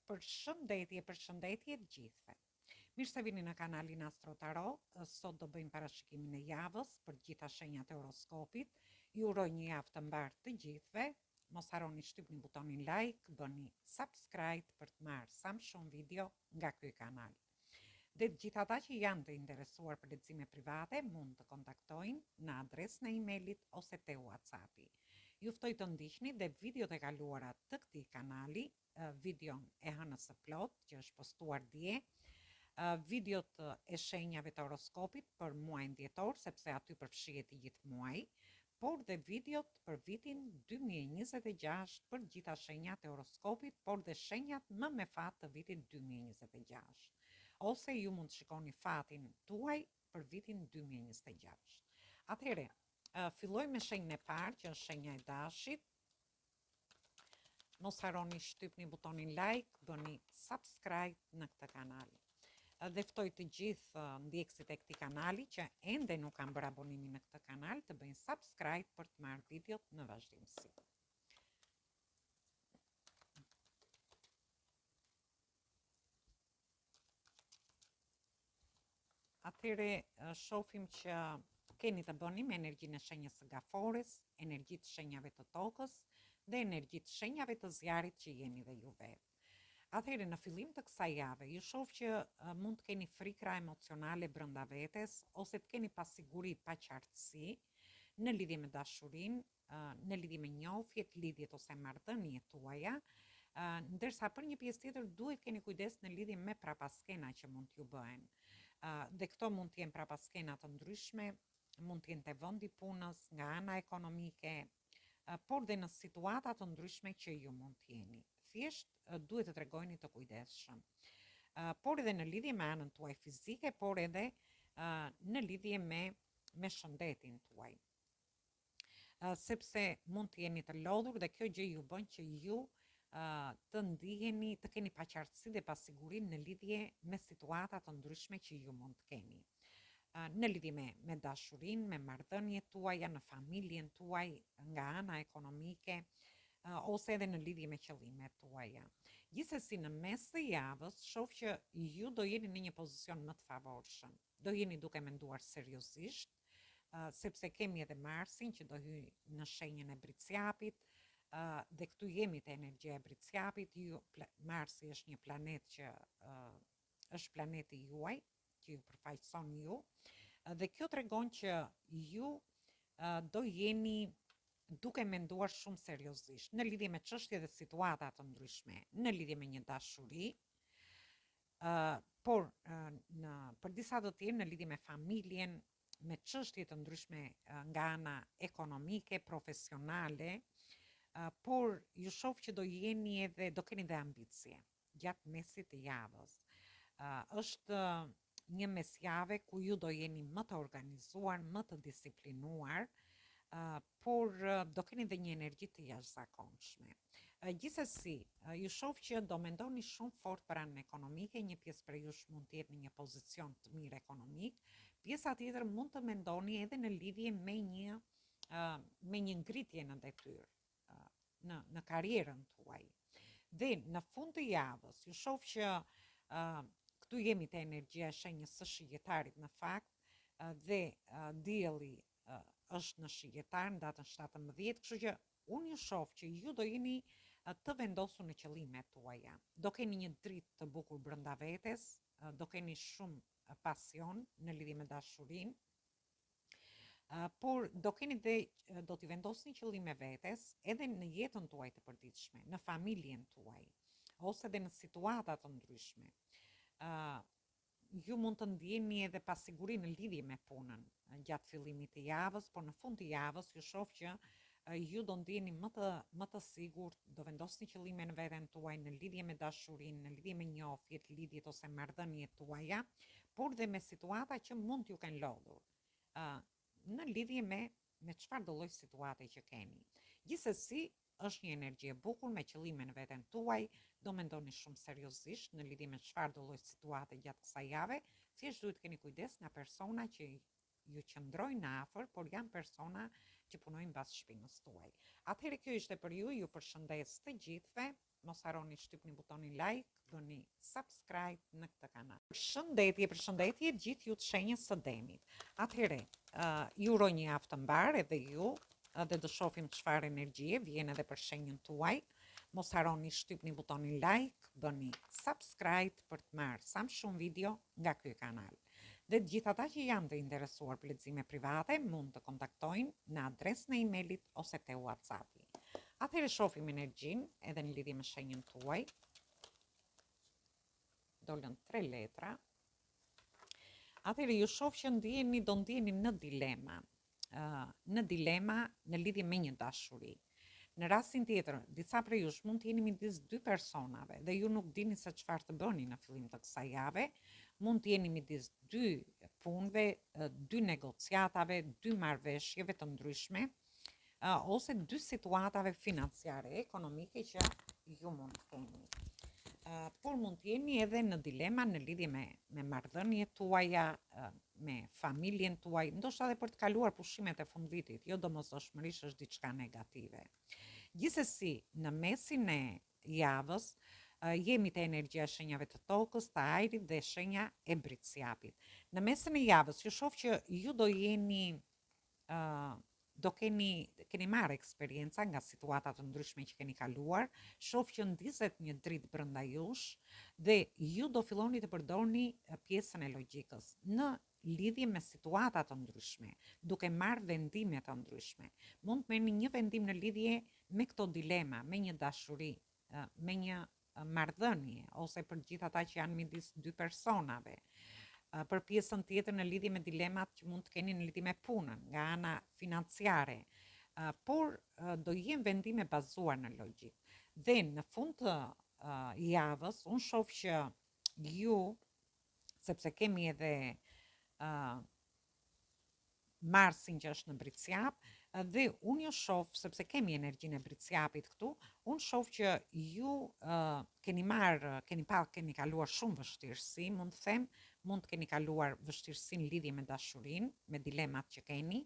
Përshëndetje, përshëndetje të gjithëve. Mirë se vini në kanalin Astro Tarot. Sot do bëjmë parashikimin e javës për të gjitha shenjat e horoskopit. Ju uroj një javë të mbarë të gjithëve. Mos harroni shtypni butonin like, bëni subscribe për të marrë sa më shumë video nga ky kanal. Dhe të gjithë ata që janë të interesuar për lexime private mund të kontaktojnë në adresën e emailit ose te WhatsApp-i. Ju ftoj të ndiqni dhe videot e kaluara të këtij kanali, videon e hënës së plotë që është postuar dje, videot e shenjave të horoskopit për muajin dhjetor, sepse aty përfshihet i gjithë muaji, por dhe videot për vitin 2026 për gjitha shenjat e horoskopit, por dhe shenjat më me fat të vitit 2026. Ose ju mund të shikoni fatin tuaj për vitin 2026. Atëherë, fillojmë me shenjën e parë, që është shenja e dashit. Mos harroni shtypni butonin like, bëni subscribe në këtë kanal. Dhe ftoj të gjithë ndjekësit e këtij kanali që ende nuk kanë bërë abonimin në këtë kanal të bëjnë subscribe për të marrë videot në vazhdimësi. Atëherë shofim që keni të bëni me energjinë e shenjës së gafores, energjitë e shenjave të tokës dhe energjitë e shenjave të zjarrit që jeni dhe ju vetë. Atëherë në fillim të kësaj jave, ju shoh që mund të keni frikra emocionale brenda vetes ose të keni pasiguri, paqartësi në lidhje me dashurinë, në lidhje me njohjet, lidhjet ose marrëdhëniet tuaja, ndërsa për një pjesë tjetër duhet keni kujdes në lidhje me prapaskena që mund t'ju bëhen. Dhe këto mund të jenë prapaskena të ndryshme, mund të jenë te vendi i punës, nga ana ekonomike, por dhe në situata të ndryshme që ju mund të jeni. Thjesht duhet të tregoheni të kujdesshëm. Por edhe në lidhje me anën tuaj fizike, por edhe në lidhje me me shëndetin tuaj. sepse mund të jeni të lodhur dhe kjo gjë ju bën që ju të ndiheni, të keni paqartësi dhe pasiguri në lidhje me situata të ndryshme që ju mund të keni. Në lidhje me me dashurinë, me marrëdhëniet tuaja, në familjen tuaj, nga ana ekonomike, ose edhe në lidhje me qëllimet tuaja. Gjithsesi në mes të javës shoh që ju do jeni në një pozicion më të favorshëm. Do jeni duke menduar seriozisht, sepse kemi edhe Marsin që do hyjë në shenjën e Bricjapit, dhe këtu jemi te energjia e Bricjapit, ju Marsi është një planet që është planeti juaj, që ju përfaqëson ju, dhe kjo tregon që ju do jeni duke menduar shumë seriozisht në lidhje me çështje dhe situata të ndryshme, në lidhje me një dashuri, por në për disa të tjerë në lidhje me familjen, me çështje të ndryshme nga ana ekonomike, profesionale, por ju shoh që do jeni edhe do keni dhe ambicie gjatë mesit të javës. Është një mesjave ku ju do jeni më të organizuar, më të disiplinuar, por do keni dhe një energji të jashtëzakonshme. Gjithsesi, ju shoh që do mendoni shumë fort për anën ekonomike, një pjesë prej jush mund të jetë në një pozicion të mirë ekonomik, pjesa tjetër mund të mendoni edhe në lidhje me një me një ngritje në detyrë, në në karrierën tuaj. Dhe në fund të javës, ju shoh që këtu jemi te energjia e shenjës së shigjetarit në fakt dhe dielli është në shigjetar në datën 17, kështu që unë ju shoh që ju do jeni të vendosur në qëllimet tuaja. Do keni një dritë të bukur brenda vetes, do keni shumë pasion në lidhje me dashurinë, por do keni dhe do t'i vendosni qëllime vetes edhe në jetën tuaj të përditshme, në familjen tuaj, ose dhe në situata të ndryshme. Ju mund të ndjeni edhe pasiguri në lidhje me punën gjatë fillimit të javës, por në fund të javës ju shoh që ju do ndiheni më të më të sigurt, do vendosni qëllime në veten tuaj në lidhje me dashurinë, në lidhje me njohjet, lidhjet ose marrëdhëniet tuaja, por dhe me situata që mund t'ju kenë lodhur. ë në lidhje me me çfarëdo lloj situate që keni. Gjithsesi, është një energji e bukur me qëllime në veten tuaj, do mendoni shumë seriozisht në lidhje me çfarëdo lloj situate gjatë kësaj jave, thjesht duhet të keni kujdes nga persona që ju qëndrojnë afër, por janë persona që punojnë mbas shpinës tuaj. Atëherë kjo ishte për ju, ju përshëndes të gjithëve. Mos harroni shtypni butonin like, bëni subscribe në këtë kanal. Përshëndetje, përshëndetje gjithë ju të shenjës së demit. Atëherë, uh, ju uroj një javë të mbarë edhe ju, dhe do shohim çfarë energjie vjen edhe për shenjën tuaj. Mos harroni shtypni butonin like, bëni subscribe për të marrë sa më shumë video nga ky kanal. Dhe të gjithë ata që janë të interesuar për lexime private mund të kontaktojnë në adresën e emailit ose te WhatsAppi. Atëherë shohim energjinë edhe në lidhje me shenjën tuaj. Dolën tre letra. Atëherë ju shoh që ndiheni do ndiheni në dilema. Në dilema në lidhje me një dashuri. Në rastin tjetër, disa prej jush mund të jeni midis dy personave dhe ju nuk dini se çfarë të bëni në fillim të kësaj jave, mund të jeni midis dy punëve, dy negociatave, dy marrëveshjeve të ndryshme, ose dy situatave financiare ekonomike që ju mund të keni. Por mund të jeni edhe në dilema në lidhje me me marrëdhëniet tuaja, me familjen tuaj, ndoshta edhe për të kaluar pushimet e fundvitit, jo domosdoshmërisht është diçka negative. Gjithsesi, në mesin e javës, jemi te energjia e shenjave të tokës, të ajrit dhe shenja e bricjapit. Në mesin e javës, ju shoh që ju do jeni uh, do keni keni marrë eksperienca nga situata të ndryshme që keni kaluar, shoh që ndizet një dritë brenda jush dhe ju do filloni të përdorni pjesën e logjikës në lidhje me situata të ndryshme, duke marrë vendime të ndryshme. Mund të merrni një vendim në lidhje me këto dilema, me një dashuri, me një marrëdhënie ose për gjithë ata që janë midis dy personave. Për pjesën tjetër në lidhje me dilemat që mund të keni në lidhje me punën, nga ana financiare, por do jenë vendime bazuar në logjikë. Dhe në fund të javës, unë shoh që ju, sepse kemi edhe Marsin që është në Bricjap dhe unë ju shoh sepse kemi energjinë e Bricjapit këtu, unë shoh që ju uh, keni marrë, keni pa, keni kaluar shumë vështirësi, mund të them, mund të keni kaluar vështirësi në lidhje me dashurinë, me dilemat që keni,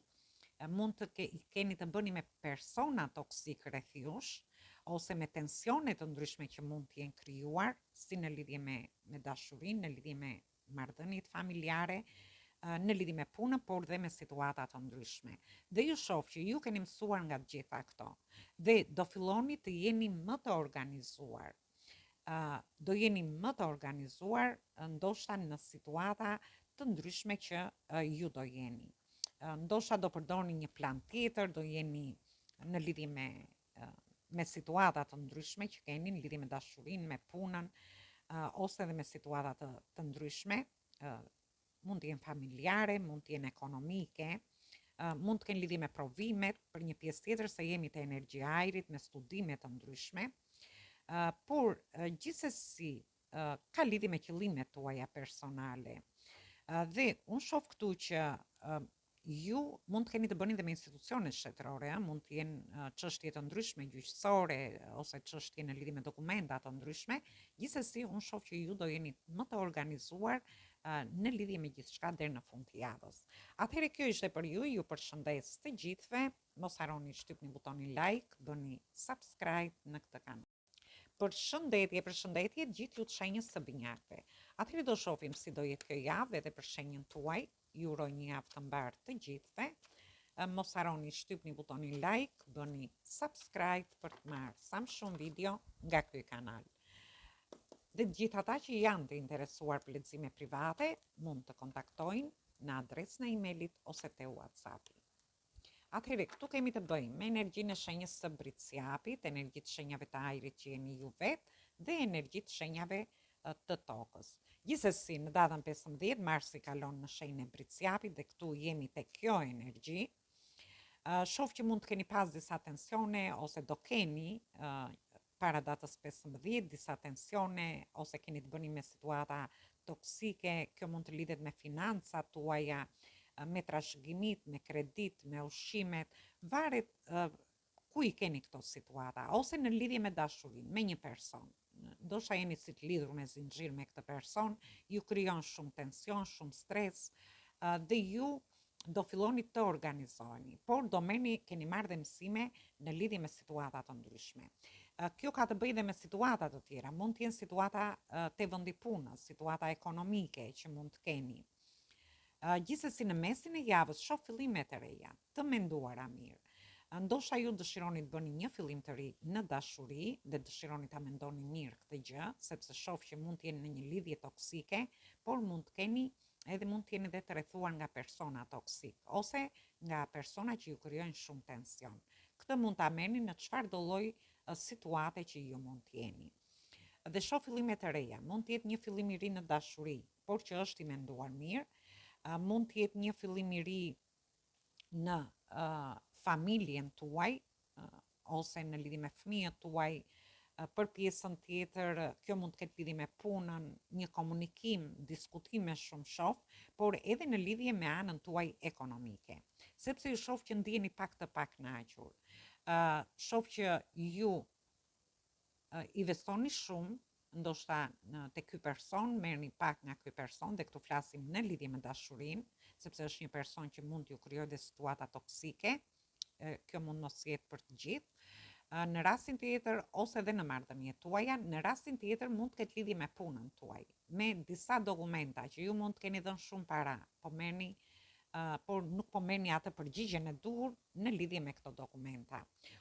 mund të ke, keni të bëni me persona toksik rreth jush ose me tensione të ndryshme që mund të jenë krijuar, si në lidhje me me dashurinë, në lidhje me marrëdhëniet familjare, në lidhje me punën, por dhe me situata të ndryshme. Dhe ju shoh që ju keni mësuar nga të gjitha këto. Dhe do filloni të jeni më të organizuar. Uh, do jeni më të organizuar ndoshta në situata të ndryshme që uh, ju do jeni. Uh, ndoshta do përdorni një plan tjetër, do jeni në lidhje me me situata të ndryshme që keni në lidhje me dashurinë, me punën, ose edhe me situata të, të ndryshme, mund të jenë familjare, mund të jenë ekonomike, mund të kenë lidhje me provimet, për një pjesë tjetër se jemi te energjia e ajrit, me studime të ndryshme, por gjithsesi ka lidhje me qëllimet tuaja personale. Dhe unë shoh këtu që ju mund të keni të bëni dhe me institucione shtetërore, ëh, mund të jenë çështje të ndryshme gjyqësore ose çështje në lidhje me dokumenta të ndryshme. Gjithsesi unë shoh që ju do jeni më të organizuar në lidhje me gjithçka deri në fund të javës. Atëherë kjo ishte për ju, ju përshëndes të gjithëve. Mos harroni shtypni butonin like, bëni subscribe në këtë kanal. Përshëndetje, përshëndetje gjithë ju të shenjës së binjakëve. Atëherë do shohim si do jetë kjo javë edhe për shenjën tuaj. Ju uroj një javë të mbarë të gjithëve. Mos harroni shtypni butonin like, bëni subscribe për të marrë sa më shumë video nga ky kanal. Dhe të gjithë ata që janë të interesuar për lexime private, mund të kontaktojnë në adresën e emailit ose te WhatsAppi. Atëherë, këtu kemi të bëjmë me energjinë e shenjës së Bricjapit, energjitë e shenjave të ajrit që jeni ju vetë dhe energjitë e shenjave të tokës. Gjithsesi, në datën 15 Marsi kalon në shenjën e Bricjapit dhe këtu jemi te kjo energji. Shoh që mund të keni pas disa tensione ose do keni para datës 15 disa tensione ose keni të bëni me situata toksike, kjo mund të lidhet me financat tuaja, me trashëgimitë, me kreditë, me ushqimet, varet ku i keni këto situata, ose në lidhje me dashurinë, me një person. Ndoshta jeni si të lidhur me zinxhir me këtë person, ju krijon shumë tension, shumë stres, dhe ju Do filloni të organizoheni, por do merrni keni marrë dhe mësime në lidhje me situata të ndryshme. Kjo ka të bëjë dhe me situata të tjera, mund të jenë situata te vendi punës, situata ekonomike që mund të keni. Gjithsesi në mesin e javës shoh fillime të reja, të menduara mirë. Ndoshta ju dëshironi të bëni një fillim të ri në dashuri dhe dëshironi ta mendoni mirë këtë gjë, sepse shoh që mund të jeni në një lidhje toksike, por mund të keni edhe mund të jeni dhe të rrethuar nga persona toksik ose nga persona që ju krijojnë shumë tension. Këtë mund ta merrni në çfarëdo lloj situate që ju mund të jeni. Dhe shoh fillime të reja, mund të jetë një fillim i ri në dashuri, por që është i menduar mirë, mund të jetë një fillim i ri në familjen tuaj ose në lidhje me fëmijët tuaj, për pjesën tjetër, kjo mund të ketë lidhje me punën, një komunikim, diskutime shumë shoh, por edhe në lidhje me anën tuaj ekonomike. Sepse ju shoh që ndiheni pak të pakënaqur. Ë shoh që ju investoni shumë, ndoshta në te ky person, merrni pak nga ky person dhe këtu flasim në lidhje me dashurinë, sepse është një person që mund t'ju krijojë dhe situata toksike, kjo mund mos jetë për të gjithë. Në rastin tjetër ose edhe në marrëdhëniet tuaja, në rastin tjetër mund të ketë lidhje me punën tuaj, me disa dokumenta që ju mund të keni dhënë shumë para, po merrni por nuk po merrni atë përgjigjen e duhur në lidhje me këto dokumenta.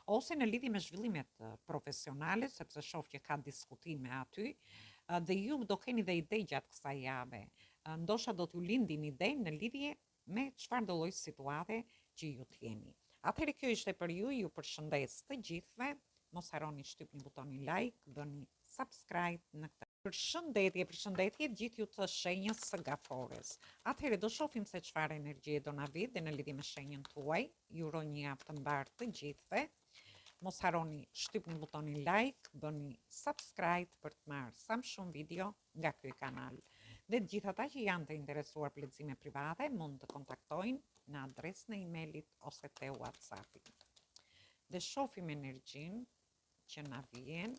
Ose në lidhje me zhvillimet profesionale, sepse shoh që ka diskutime aty, dhe ju do keni dhe ide gjatë kësaj jave. Ndoshta do t'ju lindin ide në lidhje me çfarëdo lloj situate që ju të jeni. Atëherë kjo ishte për ju, ju përshëndes të gjithëve. Mos harroni shtypni butonin like, bëni subscribe në këtë. Përshëndetje, përshëndetje gjithë ju të shenjës së gafores. Atëherë do shohim se çfarë energjie do na vijë dhe në lidhje me shenjën tuaj. Ju uroj një javë të mbarë të gjithëve. Mos harroni shtypni butonin like, bëni subscribe për të marrë sa më shumë video nga ky kanal. Dhe të gjithë ata që janë të interesuar për lexime private mund të kontaktojnë në adresën e emailit ose te WhatsAppi. Dhe shohim energjinë që na vjen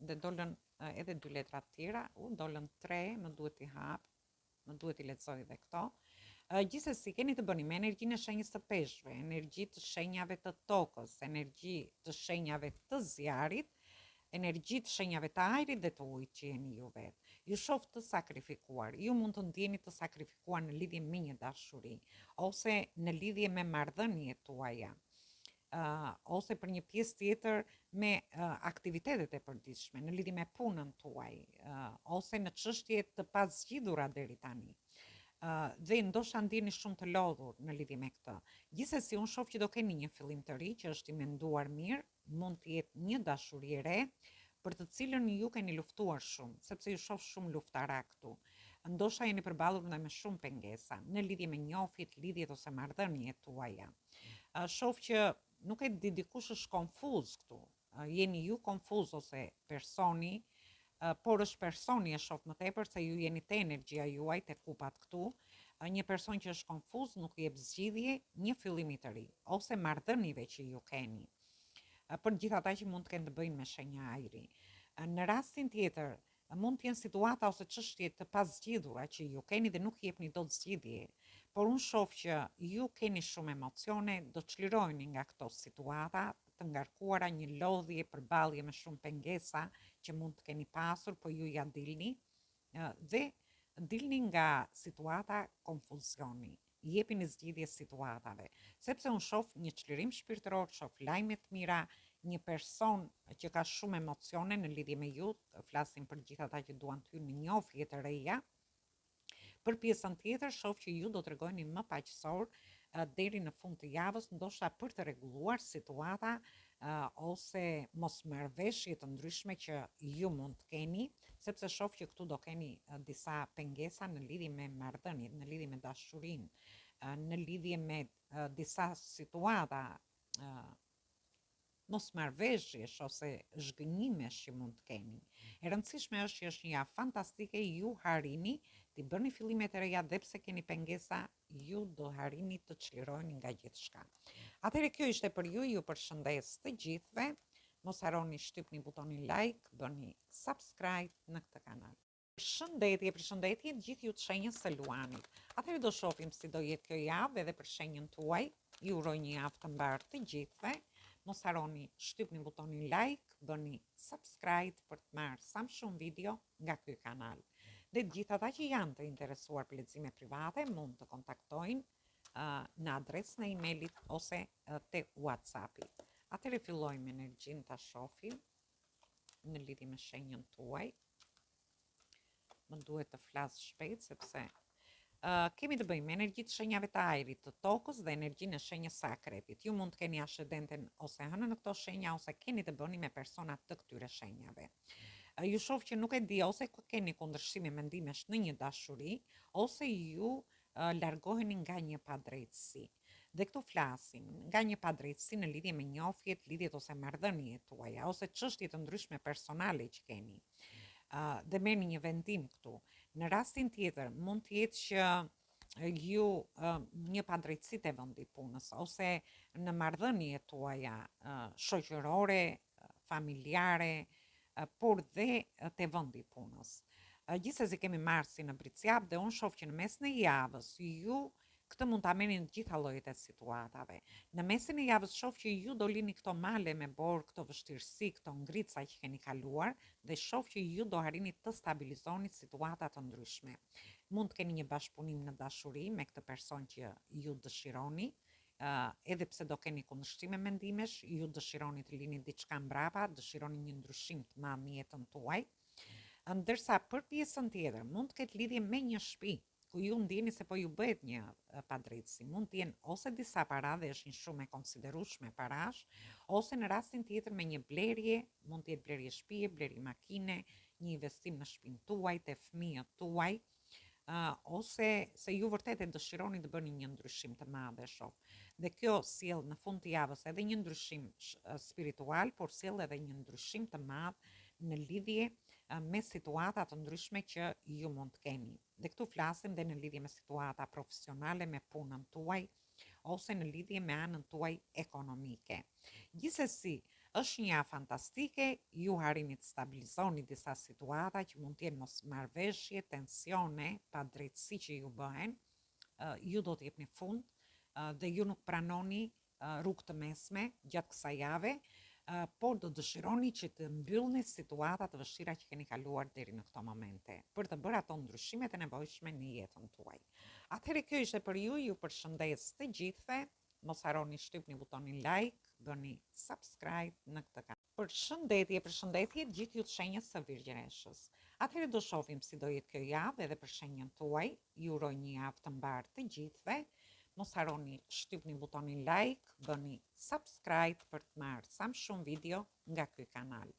dhe dolën edhe dy letra të tjera, u dolën tre, më duhet t'i hap, më duhet t'i lexoj dhe këto. Gjithsesi keni të bëni me energjinë e shenjës së peshqve, energji të shenjave të tokës, energji të shenjave të zjarrit, energji të shenjave të ajrit dhe të ujit që jeni ju vetë. Ju shoh të sakrifikuar. Ju mund të ndiheni të sakrifikuar në lidhje me një dashuri ose në lidhje me marrëdhëniet tuaja. Uh, ose për një pjesë tjetër me uh, aktivitetet e përditshme, në lidhje me punën tuaj, uh, ose në çështje të pazgjidhura deri tani. Uh, dhe ndoshta ndiheni shumë të lodhur në lidhje me këtë. Gjithsesi unë shoh që do keni një fillim të ri që është i menduar mirë, mund të jetë një dashuri e re për të cilën ju keni luftuar shumë, sepse ju shoh shumë luftarak këtu. Ndoshta jeni përballur dhe me shumë pengesa në lidhje me njohjet, lidhjet ose marrëdhëniet tuaja. Shoh që nuk e di dikush është konfuz këtu. Jeni ju konfuz ose personi, por është personi e shoh më tepër se ju jeni te energjia juaj te kupat këtu, një person që është konfuz nuk jep zgjidhje një fillimi të ri ose marrëdhënieve që ju keni. Për gjithë ata që mund të kenë të bëjnë me shenja ajri. Në rastin tjetër, mund të jenë situata ose çështje të pazgjidhura që ju keni dhe nuk jepni dot zgjidhje. Por unë shoh që ju keni shumë emocione, do çliroheni nga këto situata të ngarkuara, një lodhje, përballje me shumë pengesa që mund të keni pasur, po ju ja dilni dhe dilni nga situata konfuzioni. Jepini zgjidhje situatave, sepse unë shoh një çlirim shpirtëror, shoh lajme të mira, një person që ka shumë emocione në lidhje me ju, flasim për gjithë ata që duan të hyjnë në njohje të reja. Për pjesën tjetër, shoh që ju do tregoheni më paqësor deri në fund të javës, ndoshta për të rregulluar situata ose mosmarrëveshje të ndryshme që ju mund të keni, sepse shoh që këtu do keni disa pengesa në lidhje me marrëdhëniet, në lidhje me dashurinë, në lidhje me disa situata mosmarrëveshjesh ose zhgënjimesh që mund të keni. E rëndësishme është që është një javë fantastike, ju arrini t'i bëni fillimet e reja dhe pse keni pengesa, ju do arrini të çliroheni nga gjithçka. Atëherë kjo ishte për ju, ju përshëndes të gjithëve. Mos harroni shtypni butonin like, bëni subscribe në këtë kanal. Përshëndetje, përshëndetje të gjithë ju të shenjës së Luanit. Atëherë do shohim si do jetë kjo javë edhe për shenjën tuaj. Ju uroj një javë të mbarë të gjithëve. Mos harroni shtypni butonin like, bëni subscribe për të marrë sa më shumë video nga ky kanal. Dhe të gjithë ata që janë të interesuar për lexime private mund të kontaktojnë uh, në adresën e emailit ose uh, te WhatsAppi. Atëherë fillojmë energjinë ta shohim në lidhje me shenjën tuaj. Më duhet të flas shpejt sepse uh, kemi të bëjmë me energjitë e shenjave të ajrit, të tokës dhe energjinë e shenjës së akrepit. Ju mund të keni ascendenten ose hënën në këto shenja ose keni të bëni me persona të këtyre shenjave. Uh, ju shoh që nuk e di ose keni kundërshtime mendimesh në një dashuri ose ju uh, largoheni nga një padrejtësi. Dhe këtu flasim nga një padrejtësi në lidhje me njohjet, lidhjet ose marrëdhëniet tuaja ose çështje të ndryshme personale që keni. Uh, dhe merrni një vendim këtu. Në rastin tjetër, mund të jetë që ju uh, një padrejtësi te vendi i punës ose në marrëdhëniet tuaja uh, shoqërore, familjare, por dhe te vendi i punës. Gjithsesi kemi Marsin në Bricjap dhe unë shoh që në mesin e javës ju Këtë mund ta merrni në të gjitha llojet e situatave. Në mesin e javës shoh që ju do lini këto male me borë, këto vështirësi, këto ngrica që keni kaluar dhe shoh që ju do arrini të stabilizoni situata të ndryshme. Mund të keni një bashkëpunim në dashuri me këtë person që ju dëshironi, edhe pse do keni kundërshtime mendimesh, ju dëshironi të lini diçka mbrapa, dëshironi një ndryshim të madh në jetën tuaj. Ndërsa për pjesën tjetër, mund të ketë lidhje me një shtëpi, ku ju ndjeni se po ju bëhet një padrejtësi. Mund të jenë ose disa para dhe është një shumë e konsiderueshme parash, ose në rastin tjetër me një blerje, mund të jetë blerje shtëpie, blerje makine, një investim në shtëpinë tuaj, te fëmijët tuaj, uh, ose se ju vërtet e dëshironi të bëni një ndryshim të madh e shoh. Dhe kjo sjell në fund të javës edhe një ndryshim spiritual, por sjell edhe një ndryshim të madh në lidhje me situata të ndryshme që ju mund të keni. Dhe këtu flasim dhe në lidhje me situata profesionale, me punën tuaj, ose në lidhje me anën tuaj ekonomike. Gjithsesi, është një javë fantastike, ju arrini të stabilizoni disa situata që mund të jenë mosmarrëveshje, tensione, padrejtësi që ju bëhen, ju do të jepni fund dhe ju nuk pranoni rrugë të mesme gjatë kësaj jave, por do dëshironi që të mbyllni situata të vështira që keni kaluar deri në këto momente, për të bërë ato ndryshimet e nevojshme në jetën tuaj. Atëherë kjo ishte për ju, ju përshëndes të gjithëve, mos harroni shtypni butonin like, bëni subscribe në këtë kanal. Përshëndetje, përshëndetje të gjithë ju të shenjës së Virgjëreshës. Atëherë do shohim si do jetë kjo javë edhe për shenjën tuaj. Ju uroj një javë të mbarë të gjithëve. Mos harroni shtypni butonin like, bëni subscribe për të marrë sa më shumë video nga ky kanal.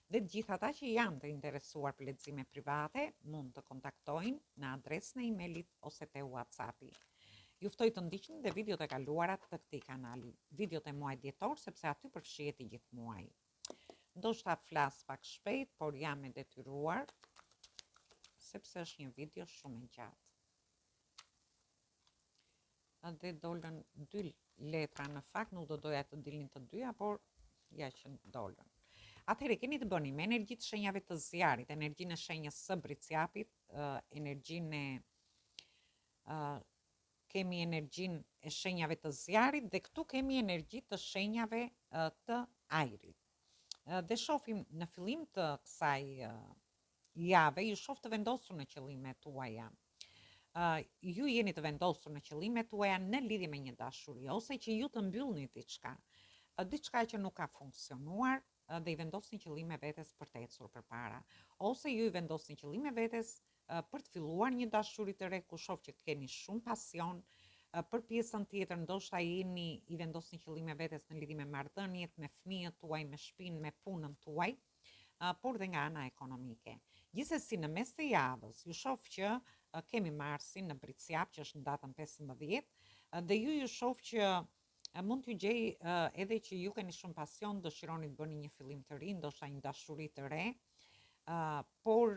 Dhe të gjithë ata që janë të interesuar për lexime private mund të kontaktojnë në adresën e emailit ose te WhatsAppi. Ju ftoj të ndiqni dhe videot e kaluara të këtij kanali, videot e muajit dhjetor sepse aty përfshihet i gjithë muaji. Ndoshta flas pak shpejt, por jam e detyruar sepse është një video shumë e gjatë. Dhe dolën dy letra në fakt, nuk do doja të dilnin të dyja, por ja që dolën. Atëherë keni të bëni me energjitë e shenjave të zjarrit, energjinë e shenjës së bricjapit, energjinë e kemi energjinë e shenjave të zjarrit dhe këtu kemi energji të shenjave të ajrit. Dhe shofim në fillim të kësaj jave, ju shof të vendosur në qëllimet tuaja. Ju jeni të vendosur në qëllimet tuaja në lidhje me një dashuri ose që ju të mbyllni diçka, diçka që nuk ka funksionuar dhe i vendosni qëllime vetes për të ecur përpara, ose ju i vendosni qëllime vetes për të filluar një dashuri të re ku shoh që keni shumë pasion, për pjesën tjetër ndoshta jeni i vendosni qëllime vetes në lidhje me marrëdhëniet, me fëmijët tuaj, me shtëpinë, me punën tuaj, por dhe nga ana ekonomike. Gjithsesi në mes të javës ju shoh që kemi Marsin në Bricjap që është në datën 15 dhe ju ju shoh që mund t'ju gjej edhe që ju keni shumë pasion, dëshironi të bëni një fillim të ri, ndoshta një dashuri të re, por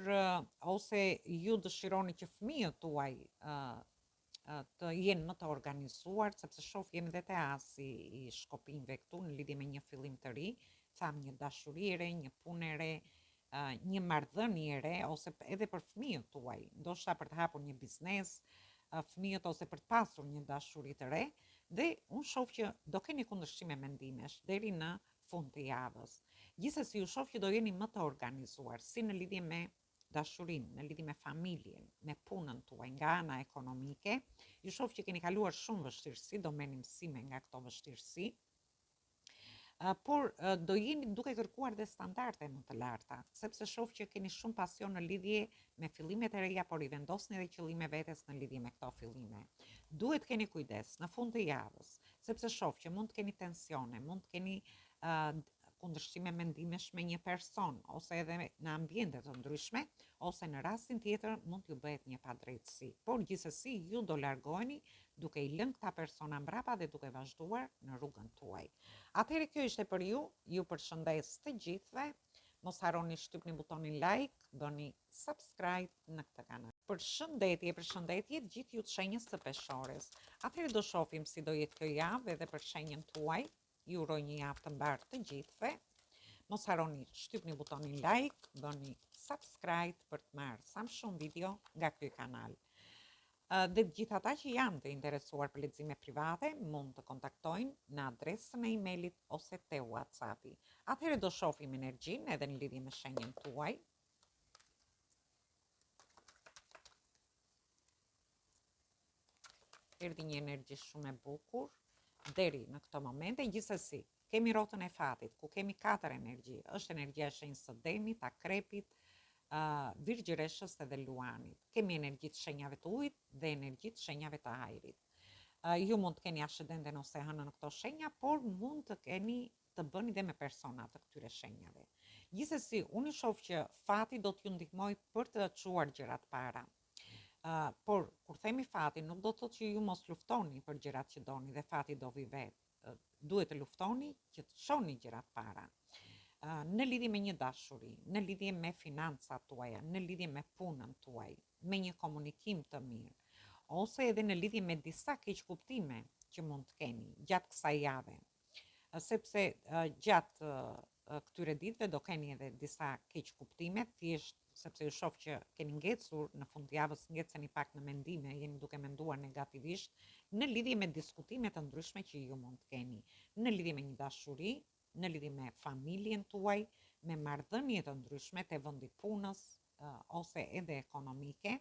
ose ju dëshironi që fëmijët tuaj të jenë më të organizuar, sepse shoh jemi dhe te asi i shkopinjve këtu në lidhje me një fillim të ri, thamë një dashuri e re, një punë e re, një marrëdhënie e re ose edhe për fëmijët tuaj, ndoshta për të hapur një biznes, fëmijët ose për të pasur një dashuri të re dhe unë shoh që do keni kundërshtime mendimesh deri në fund të javës. Gjithsesi ju shoh që do jeni më të organizuar, si në lidhje me dashurinë, në lidhje me familjen, me punën tuaj, nga ana ekonomike. Ju shoh që keni kaluar shumë vështirësi, do merrni mësime nga këto vështirësi. Por do jeni duke kërkuar dhe standarde më të larta, sepse shoh që keni shumë pasion në lidhje me fillimet e reja, por i vendosni edhe qëllime vetes në lidhje me këto fillime. Duhet të keni kujdes në fund të javës, sepse shoh që mund të keni tensione, mund të keni uh, kundërshtime mendimesh me një person ose edhe në ambiente të ndryshme, ose në rastin tjetër mund t'ju bëhet një padrejtësi. Por gjithsesi ju do largoheni duke i lënë këta persona mbrapa dhe duke vazhduar në rrugën tuaj. Atëherë kjo ishte për ju, ju përshëndes të gjithëve. Mos harroni shtypni butonin like, bëni subscribe në këtë kanal. Përshëndetje, përshëndetje të gjithë ju të shenjës së peshores. Atëherë do shohim si do jetë kjo javë edhe për shenjën tuaj. Ju uroj një javë të mbarë të gjithëve. Mos harroni shtypni butonin like, bëni subscribe për të marrë sa më shumë video nga ky kanal. Dhe të gjithë ata që janë të interesuar për lexime private mund të kontaktojnë në adresën e emailit ose te WhatsAppi. Atëherë do shohim energjinë edhe në lidhje me shenjën tuaj. Erdhi një energji shumë e bukur deri në këto momente, gjithsesi, kemi rrotën e fatit, ku kemi katër energji. Është energjia e shenjës së demit, akrepit, uh, virgjëreshës edhe luanit. Kemi energji të shenjave të ujit dhe energji të shenjave të ajrit. Uh, ju mund të keni ascendenten ose hënën në këto shenja, por mund të keni të bëni dhe me persona të këtyre shenjave. Gjithsesi, unë shoh që fati do t'ju ndihmojë për të çuar gjërat para. Uh, por kur themi fati, nuk do të thotë që ju mos luftoni për gjërat që doni dhe fati do vijë vetë. Uh, duhet të luftoni që të çoni gjërat para. Uh, në lidhje me një dashuri, në lidhje me financat tuaja, në lidhje me punën tuaj, me një komunikim të mirë, ose edhe në lidhje me disa keqkuptime që mund të keni gjatë kësaj jave. Sepse gjatë këtyre ditëve do keni edhe disa keqkuptime, thjesht sepse ju shoh që keni ngecur në fund të javës ngeceni pak në mendime, jeni duke menduar negativisht në lidhje me diskutime të ndryshme që ju mund të keni, në lidhje me një dashuri, në lidhje me familjen tuaj, me marrëdhënie të ndryshme te vendi i punës ose edhe ekonomike.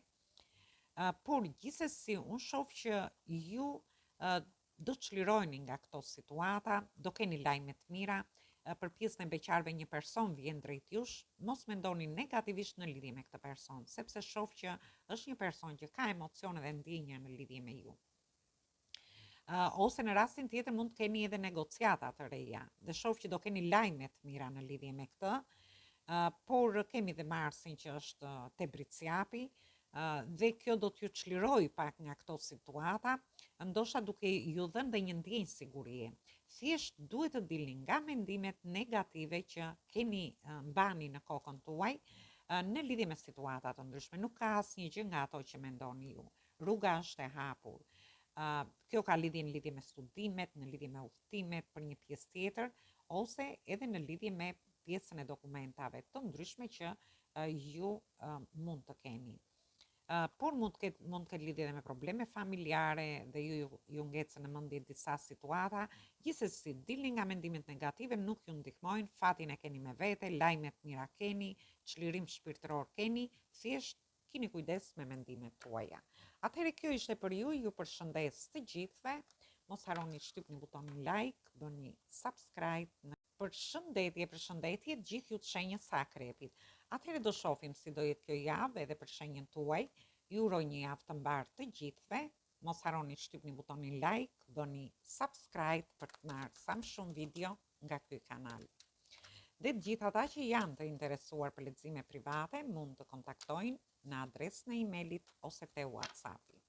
Por gjithsesi unë shoh që ju do të çliroheni nga këto situata, do keni lajme të mira, për pjesën e beqarëve një person vjen drejt jush, mos mendoni negativisht në lidhje me këtë person, sepse shoh që është një person që ka emocione dhe ndjenja në lidhje me ju. ose në rastin tjetër mund të keni edhe negociata të reja dhe shoh që do keni lajme të mira në lidhje me këtë, por kemi dhe Marsin që është te Bricjapi, dhe kjo do t'ju çlirojë pak nga këto situata, ndoshta duke ju dhënë dhe një ndjenjë sigurie. Thjesht duhet të dilni nga mendimet negative që keni mbani në kokën tuaj në lidhje me situata të ndryshme. Nuk ka asnjë gjë nga ato që mendoni ju. Rruga është e hapur. Kjo ka lidhje në lidhje me studimet, në lidhje me udhëtimet për një pjesë tjetër, ose edhe në lidhje me pjesën e dokumentave të ndryshme që ju mund të keni. Por mund të ketë mund të ketë lidhje edhe me probleme familjare dhe ju ju, ju ngecën në mendje disa situata. Gjithsesi, dilni nga mendimet negative, nuk ju ndihmojnë, fatin e keni me vete, lajme të mira keni, çlirim shpirtëror keni, thjesht kini kujdes me mendimet tuaja. Atëherë kjo ishte për ju, ju përshëndes të gjithëve. Mos harroni shtypni butonin like, bëni subscribe në Përshëndetje, përshëndetje të gjithë ju të shenjës së akrepit. Atëherë do shohim si do jetë kjo javë edhe për shenjën tuaj. Ju uroj një javë të mbarë të gjithëve. Mos harroni shtypni butonin like, bëni subscribe për të marrë sa më shumë video nga ky kanal. Dhe të gjithë ata që janë të interesuar për lexime private mund të kontaktojnë në adresën e emailit ose te WhatsAppi.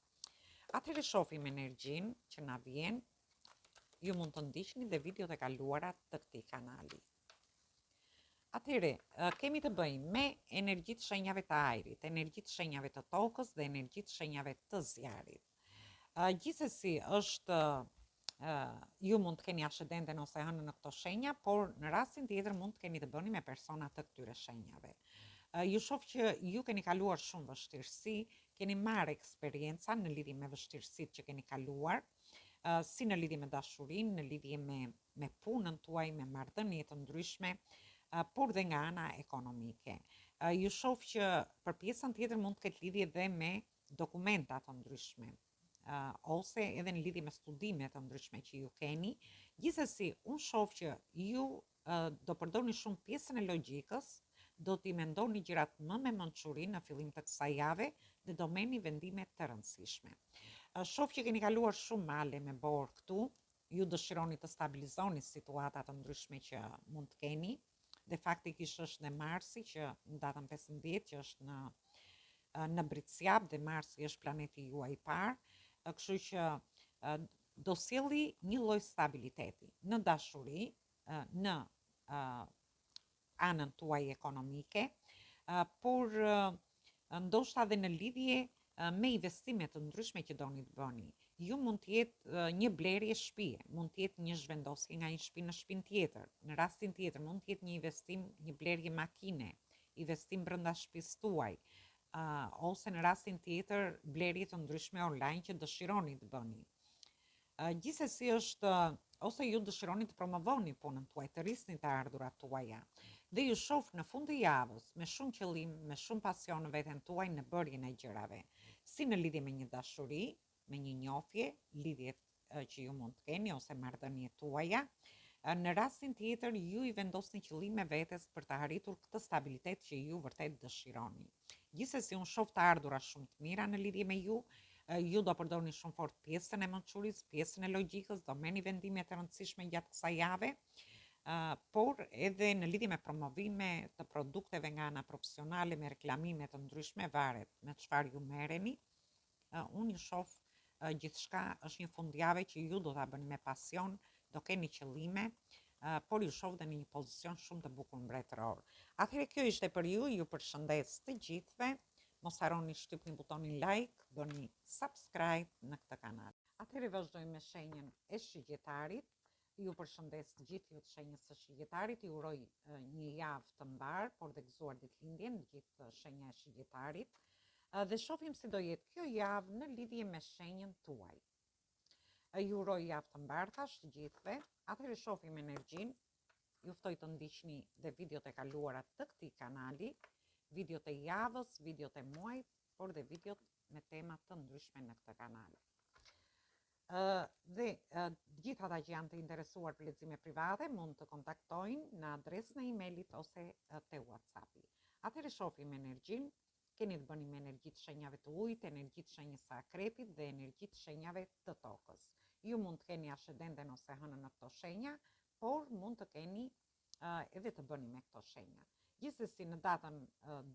Atëherë shohim energjinë që na vjen Ju mund të ndiqni dhe videot e kaluara të këtij kanali. Atëherë, kemi të bëjmë me energjitë e shenjave të ajrit, energjitë e shenjave të tokës dhe energjitë e shenjave të zjarrit. Gjithsesi është Ju mund të keni ascendenten ose hënën në këto shenja, por në rastin tjetër mund të keni të bëni me persona të këtyre shenjave. Ju shoh që ju keni kaluar shumë vështirësi, keni marrë eksperienca në lidhje me vështirësitë që keni kaluar, si në lidhje me dashurinë, në lidhje me me punën tuaj, me marrëdhënie të ndryshme, por dhe nga ana ekonomike. Ju shoh që për pjesën tjetër mund të ketë lidhje dhe me dokumenta të ndryshme, ose edhe në lidhje me studime të ndryshme që ju keni. Gjithsesi, unë shoh që ju do përdorni shumë pjesën e logjikës, do t'i mendoni gjërat më me mençuri në fillim të kësaj jave dhe do merrni vendime të rëndësishme. Shoh që keni kaluar shumë male me borë këtu, ju dëshironi të stabilizoni situata të ndryshme që mund të keni, dhe faktikisht është dhe Marsi që në datën 15 që është në në Bricjap dhe Marsi është planeti juaj i parë, kështu që do sjelli një lloj stabiliteti në dashuri, në anën tuaj ekonomike, por ndoshta dhe në lidhje me investime të ndryshme që doni të bëni. Ju mund të jetë një blerje shtëpie, mund të jetë një zhvendosje nga një shtëpi në shtëpinë tjetër. Në rastin tjetër mund të jetë një investim, një blerje makine, investim brenda shtëpisë tuaj, ose në rastin tjetër blerje të ndryshme online që dëshironi të bëni. Gjithsesi është ose ju dëshironi të promovoni punën tuaj, të rrisni të ardhurat tuaja. Dhe ju shoh në fund të javës me shumë qëllim, me shumë pasion në veten tuaj në bërjen e gjërave, si në lidhje me një dashuri, me një njohje, lidhjet që ju mund të keni ose marrëdhëniet tuaja. Në rastin tjetër ju i vendosni qëllime vetes për të arritur këtë stabilitet që ju vërtet dëshironi. Gjithsesi unë shoh të ardhura shumë të mira në lidhje me ju, ju do përdorni shumë fort pjesën e mençurisë, pjesën e logjikës, do merrni vendime të rëndësishme gjatë kësaj jave, por edhe në lidhje me promovime të produkteve nga ana profesionale, me reklamime të ndryshme, varet me çfarë ju merreni. Unë ju shoh gjithçka është një fundjavë që ju do ta bëni me pasion, do keni qëllime, por ju shoh dhe në një pozicion shumë të bukur mbretëror. Atëherë kjo ishte për ju, ju përshëndes të gjithëve. Mos harroni shtypni butonin like, bëni subscribe në këtë kanal. Atëherë vazhdojmë me shenjën e shigjetarit. Ju përshëndes të gjithë ju të shenjës së shigjetarit, ju uroj një javë të mbarë, por dhe gëzuar ditëlindjen, të gjithë shenja e shigjetarit. Dhe shohim si do jetë kjo javë në lidhje me shenjën tuaj. Ju uroj javë të mbarë thash të gjithëve. Atëherë shohim energjinë. Ju ftoj të ndiqni dhe videot e kaluara të këtij kanali, videot e javës, videot e muajit, por dhe videot me tema të ndryshme në këtë kanal. Dhe të gjithë ata që janë të interesuar për lexime private mund të kontaktojnë në adresën e emailit ose te WhatsAppi. Atëherë shohim energjinë, keni të bëni me energji të shenjave të ujit, energji të shenjës së akrepit dhe energji të shenjave të tokës. Ju mund të keni ascendenten ose hënën në këto shenja, por mund të keni edhe të bëni me këto shenja. Gjithsesi në datën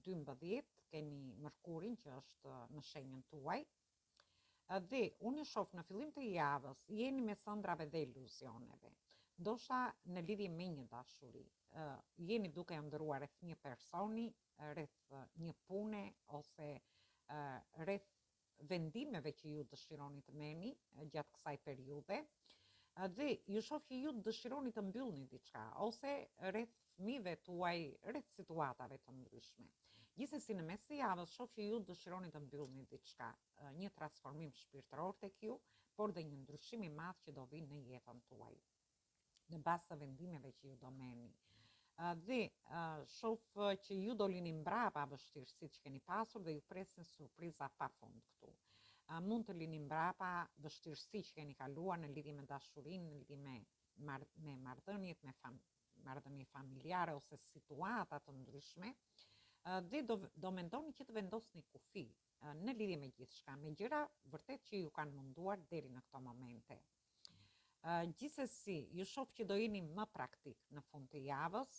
12 keni Mërkurin që është në shenjën tuaj. Dhe unë ju shoh në fillim të javës jeni mes ëndrrave dhe iluzioneve. Ndoshta në lidhje me një dashuri. Jeni duke ëndërruar rreth një personi, rreth një pune ose rreth vendimeve që ju dëshironi të merrni gjatë kësaj periudhe dhe ju shoh që ju dëshironi të mbyllni diçka ose rreth fëmijëve tuaj, rreth situatave të ndryshme. Gjithsesi në mes të javës shoh që ju dëshironi të mbyllni diçka, një transformim shpirtëror tek ju, por dhe një ndryshim i madh që do vijë në jetën tuaj. në bazë të vendimeve që ju do merrni. Dhe shoh që ju do lini mbrapa vështirësitë që keni pasur dhe ju presin surpriza pa fund këtu. Mund të lini mbrapa vështirësi që keni kaluar në lidhje me dashurinë, në lidhje me mar me marrëdhëniet, me fam marrëdhënie familjare ose situata të ndryshme dhe do do mendoni që të vendosni kufi në lidhje me gjithçka, me gjëra vërtet që ju kanë munduar deri në këto momente. Gjithsesi, ju shoh që do jeni më praktik në fund të javës,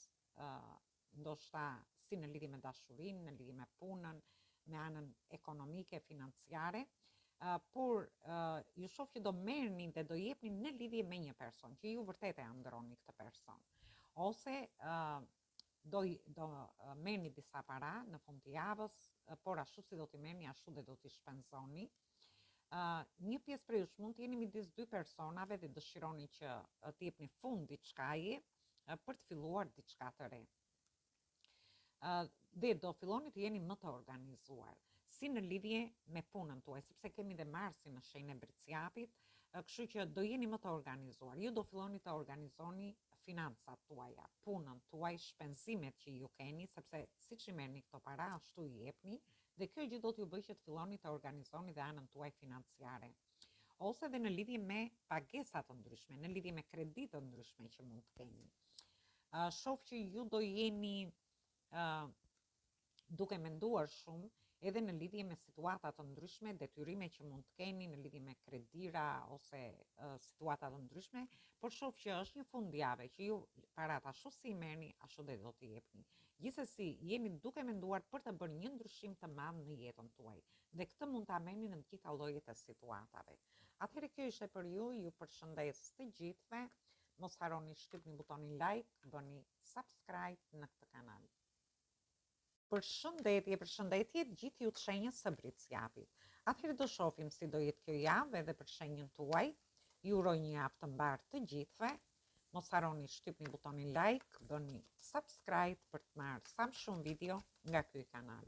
ndoshta si në lidhje me dashurinë, në lidhje me punën, me anën ekonomike, financiare, por ju shoh që do merrni dhe do jepni në lidhje me një person, që ju vërtet e ëndërroni këtë person. Ose do do merrni disa para në fund të javës, por ashtu si do t'i merrni, ashtu dhe do t'i shpenzoni. Uh, një pjesë prej jush mund të jeni midis dy personave dhe dëshironi që të jepni fund diçkaje për të filluar diçka të re. Uh, dhe do filloni të jeni më të organizuar, si në lidhje me punën tuaj, sepse kemi dhe Marsin në shenjën e Bricjapit, kështu që do jeni më të organizuar. Ju do filloni të organizoni financat tuaja, punën tuaj, shpenzimet që ju keni, sepse siç i merrni këto para, ashtu i jepni, dhe kjo gjë do t'ju bëjë që të filloni të organizoni dhe anën tuaj financiare. Ose dhe në lidhje me pagesa të ndryshme, në lidhje me kredi të ndryshme që mund të keni. Uh, shoh që ju do jeni uh, duke menduar shumë edhe në lidhje me situata të ndryshme, detyrime që mund të keni në lidhje me kredira ose uh, situata të ndryshme, por shoh që është një fundjavë që ju paratë ashtu si i merrni, ashtu dhe do t'i jepni. Gjithsesi, jeni duke menduar për të bërë një ndryshim të madh në jetën tuaj dhe këtë mund ta merrni në të gjitha llojet e situatave. Atëherë kjo ishte për ju, ju përshëndes të gjithëve. Mos harroni shtypni butonin like, bëni subscribe në këtë kanal. Përshëndetje, përshëndetje të gjithë ju të shenjës së Bricjapit. Atëherë do shohim si do jetë kjo javë edhe për shenjën tuaj. Ju uroj një javë të mbarë të gjithëve. Mos harroni shtypni butonin like, bëni subscribe për të marrë sa më shumë video nga ky kanal.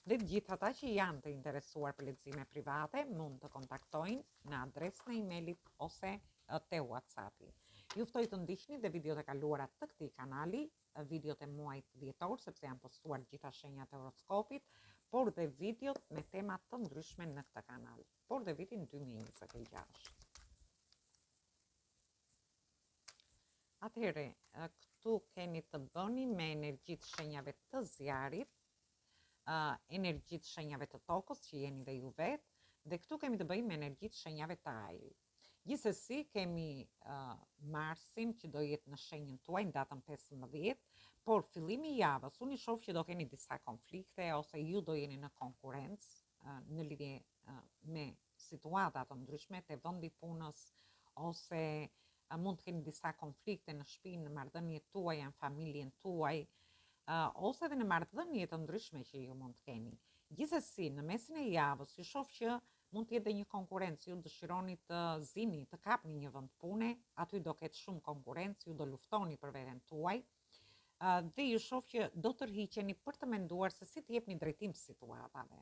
Dhe të gjithë ata që janë të interesuar për lexime private mund të kontaktojnë në adresën e emailit ose te WhatsAppi. Ju ftoj të ndiqni dhe videot e kaluara të këtij kanali, videot e muajit dhjetor sepse janë postuar të gjitha shenjat e horoskopit, por dhe videot me tema të ndryshme në këtë kanal, por dhe vitin 2026. Atëherë, këtu keni të bëni me energjitë shenjave të zjarrit, energjitë shenjave të tokës që jeni dhe ju vetë, dhe këtu kemi të bëjmë me energjitë shenjave të ajrit. Gjithsesi kemi uh, Marsin që do jetë në shenjën tuaj në datën 15, por fillimi i javës unë i shoh që do keni disa konflikte ose ju do jeni në konkurrencë uh, në lidhje uh, me situata të ndryshme te vendi i punës ose mund të keni disa konflikte në shtëpi, në marrëdhëniet tuaja, në familjen tuaj, ose edhe në marrëdhënie të ndryshme që ju mund të keni. Gjithsesi, në mesin e javës ju shoh që mund të jetë dhe një konkurrencë, ju dëshironi të zini, të kapni një vend pune, aty do ketë shumë konkurrencë, ju do luftoni për veten tuaj, dhe ju shoh që do tërhiqeni për të menduar se si të jepni drejtim situatave.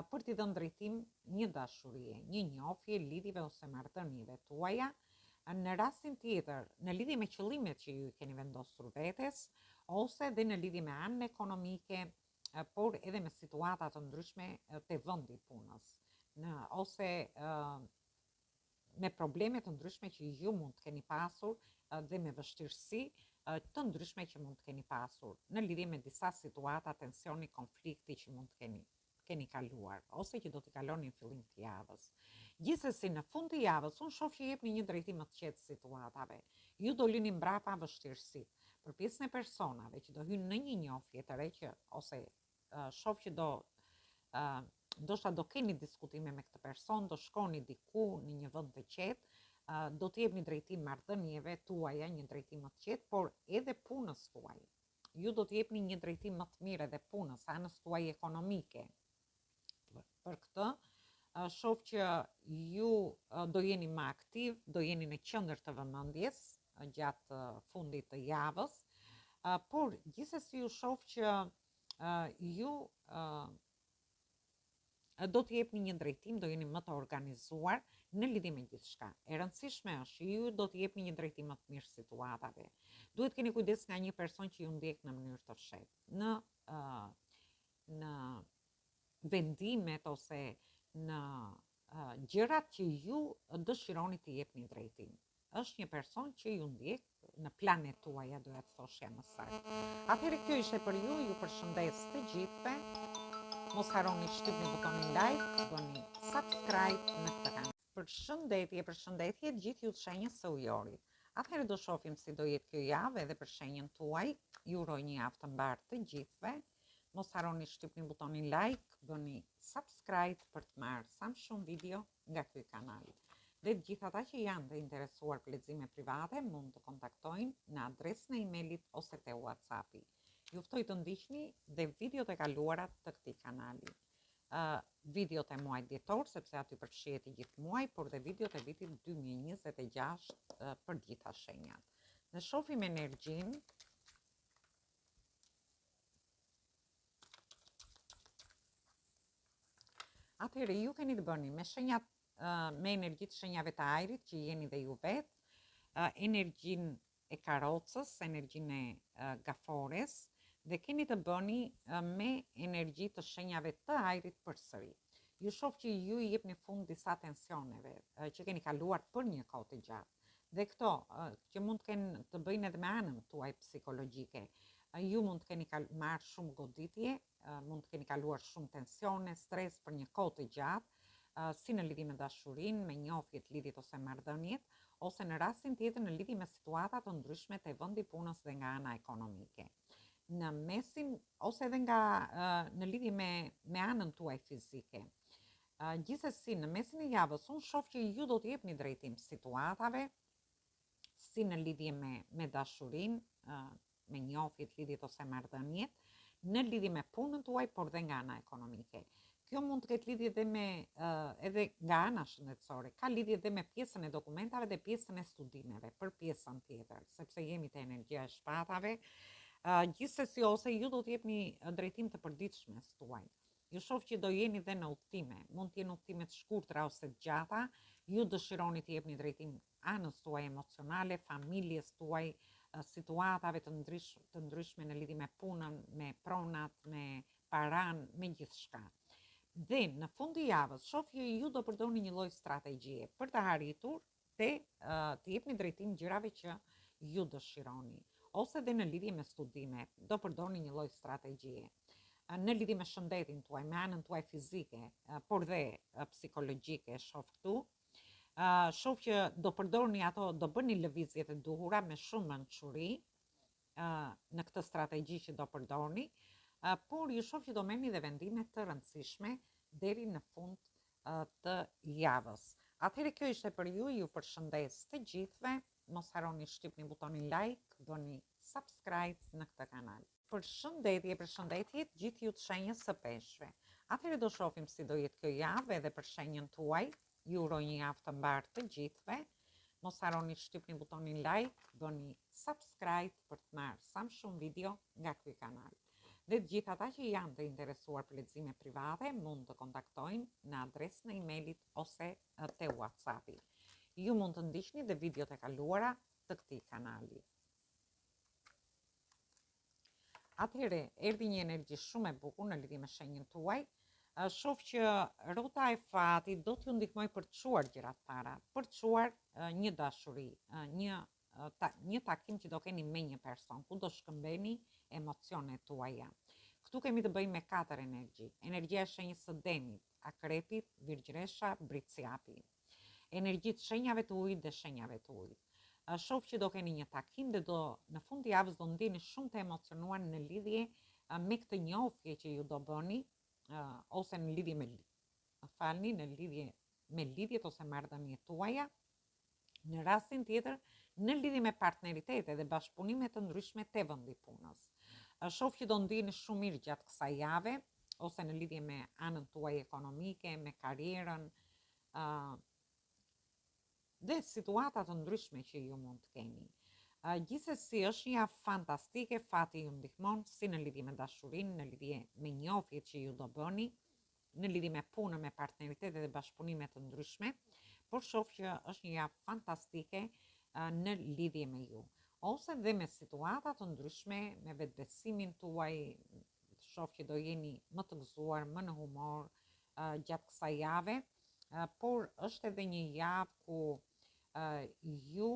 Për t'i dhënë drejtim një dashurie, një njohje, lidhjeve ose marrëdhënieve tuaja, në rastin tjetër, në lidhje me qëllimet që ju i keni vendosur vetes, ose dhe në lidhje me anën ekonomike, por edhe me situata të ndryshme te vendi i punës, në ose me probleme të ndryshme që ju mund të keni pasur dhe me vështirësi të ndryshme që mund të keni pasur në lidhje me disa situata tensioni, konflikti që mund të keni keni kaluar ose që do t'i kaloni në fillim të javës. Gjithsesi në fund të javës unë shoh që jepni një drejtim më të qetë situatave. Ju do lini mbrapa vështirësitë. Për pjesën e personave që do hyjnë në një njohje të re që ose shoh që do ndoshta do keni diskutime me këtë person, do shkoni diku në një vend të qetë, do të jepni drejtim marrëdhënieve tuaja, një drejtim më të qetë, por edhe punës tuaj. Ju do të jepni një drejtim më të mirë edhe punës, anës tuaj ekonomike. Për këtë, shoh që ju do jeni më aktiv, do jeni në qendër të vëmendjes gjatë fundit të javës, por gjithsesi ju shoh që ju do të jepni një drejtim, do jeni më të organizuar në lidhje me gjithçka. E rëndësishme është që ju do të jepni një drejtim më të mirë situatave. Duhet keni kujdes nga një person që ju ndjek në mënyrë të fshehtë. Në në vendimet ose në gjërat që ju dëshironi të jepni drejtim. Është një person që ju ndjek në planet tuaja, doja të thoshja më saktë. Atëherë kjo ishte për ju, ju përshëndes të gjithëve. Mos harroni shtypni butonin like, bëni subscribe në këtë kanal. Përshëndetje, përshëndetje të gjithë ju të shenjës së ujorit. Atëherë do shohim si do jetë kjo javë edhe për shenjën tuaj. Ju uroj një javë të mbarë të gjithëve. Mos harroni shtypni butonin like, bëni subscribe për të marrë sa më shumë video nga ky kanal. Dhe të gjithë ata që janë të interesuar për lexime private mund të kontaktojnë në adresën e emailit ose te WhatsAppi. Ju ftoj të ndiqni dhe videot e kaluara të këtij kanali. Videot e muajit dhjetor, sepse aty përfshihet i gjithë muaji, por dhe videot e vitit 2026 për gjitha shenjat. Ne shohim energjinë Atëherë ju keni të bëni me shenjat me energjitë shenjave të ajrit që jeni dhe ju vetë, energjinë e karocës, energjinë e gafores dhe keni të bëni me energji të shenjave të ajrit përsëri. Ju shoh që ju i jepni fund disa tensioneve që keni kaluar për një kohë të gjatë. Dhe këto që mund të kenë të bëjnë edhe me anën tuaj psikologjike. Ju mund të keni marrë shumë goditje, mund të keni kaluar shumë tensione, stres për një kohë të gjatë, si në lidhje me dashurinë, me njohjet, lidhjet ose marrëdhëniet, ose në rastin tjetër në lidhje me situata të ndryshme te vendi i punës dhe nga ana ekonomike. Në mesin ose edhe nga në lidhje me me anën tuaj fizike. Gjithsesi, në mesin e javës unë shoh që ju do të jepni drejtim situatave, si në lidhje me me dashurinë, me njohjet, lidhjet ose marrëdhëniet, në lidhje me punën tuaj, por dhe nga ana ekonomike. Kjo mund të ketë lidhje dhe me edhe nga ana shëndetësore, ka lidhje dhe me pjesën e dokumentave dhe pjesën e studimeve për pjesën tjetër, sepse jemi te energjia e shpatave. Gjithsesi ose ju do të jepni drejtim të përditshmes tuaj. Ju shoh që do jeni dhe në udhëtime, mund të jenë udhëtime të shkurtra ose të gjata, ju dëshironi të jepni drejtim anës tuaj emocionale, familjes tuaj, situatave të, ndrysh, të ndryshme në lidhje me punën, me pronat, me paranë, me gjithçka. Dhe në fund të javës, shoh që ju do përdorni një lloj strategjie për të arritur te të jepni drejtim gjërave që ju dëshironi ose dhe në lidhje me studime, do përdorni një lloj strategjie në lidhje me shëndetin tuaj, me anën tuaj fizike, por dhe psikologjike, shoh këtu. Shoh që do përdorni ato, do bëni lëvizjet e duhura me shumë mençuri në këtë strategji që do përdorni, por ju shoh që do merrni dhe vendime të rëndësishme deri në fund të javës. Atëherë kjo ishte për ju, ju përshëndes të gjithëve, mos harroni shtypni butonin like, bëni subscribe në këtë kanal. Përshëndetje, përshëndetje të gjithë ju të shenjës së peshqve. Atëherë do shohim si do jetë kjo javë edhe për shenjën tuaj. Ju uroj një javë të mbarë të gjithëve. Mos harroni shtypni butonin like, bëni subscribe për të marrë sa më shumë video nga ky kanal. Dhe të gjithë ata që janë të interesuar për lexime private mund të kontaktojnë në adresën e emailit ose te WhatsAppi. Ju mund të ndiqni dhe videot e kaluara të këtij kanali. Atëherë, erdhi një energji shumë e bukur në lidhje me shenjën tuaj. Shoh që rota e fatit do t'ju ndihmojë për të çuar gjërat para, për të çuar një dashuri, një ta, një takim që do keni me një person, ku do shkëmbeni emocionet tuaja. Këtu kemi të bëjmë me katër energji. Energjia e shenjës së demit, akrepit, virgjëresha, bricjapi. Energjitë shenjave të ujit dhe shenjave të ujit. Shoh që do keni një takim dhe do në fund të javës do ndiheni shumë të emocionuar në lidhje me këtë njohje që ju do bëni ose në lidhje me falni në lidhje me lidhjet ose marrëdhëniet tuaja Në rastin tjetër, në lidhje me partneritete dhe bashkëpunime të ndryshme te vendi i punës. Shoh që do ndiheni shumë mirë gjatë kësaj jave ose në lidhje me anën tuaj ekonomike, me karrierën, ë dhe situata të ndryshme që ju mund të keni. Gjithsesi është një javë fantastike, fati ju ndihmon si në lidhje me dashurinë, në lidhje me njohjet që ju do bëni, në lidhje me punën, me partneritete dhe bashkëpunime të ndryshme, por shoh që është një javë fantastike në lidhje me ju. Ose dhe me situata të ndryshme, me vetëbesimin tuaj, shoh që do jeni më të gëzuar, më në humor gjatë kësaj jave, por është edhe një javë ku ju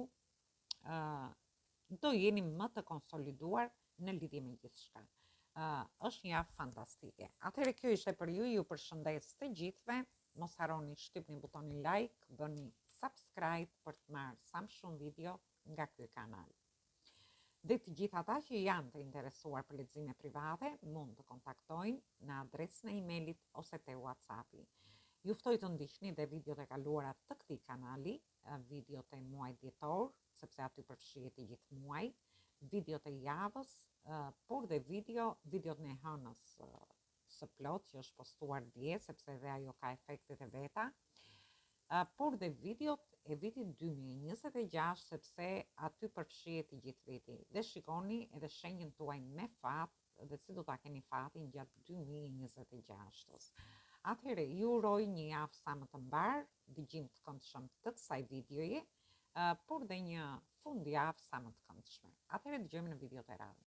do jeni më të konsoliduar në lidhje me gjithçka. Uh, është një javë fantastike. Atëherë kjo ishte për ju, ju përshëndes të gjithëve. Mos harroni shtypni butonin like, bëni subscribe për të marrë sa më shumë video nga ky kanal. Dhe të gjithë ata që janë të interesuar për lexime private mund të kontaktojnë në adresën e emailit ose te WhatsAppi. Ju ftoj të ndiqni dhe videot e kaluara të këtij kanali, videot e muajit dhjetor, sepse aty përfshihet i gjithë muaji, videot e javës, por dhe video, videot e hënës. së plotë që është postuar dje, sepse edhe ajo ka efektet e veta, por dhe videot e vitit 2026, sepse aty përfshihet i gjithë viti. Dhe shikoni edhe shenjën tuaj me fat dhe si do ta keni fatin gjatë 2026-s. Atëherë, ju uroj një javë sa më të mbarë, dëgjim të këndshëm të kësaj videoje, por dhe një fundjavë sa më të këndshme. Atëherë dëgjojmë në videot e radhës.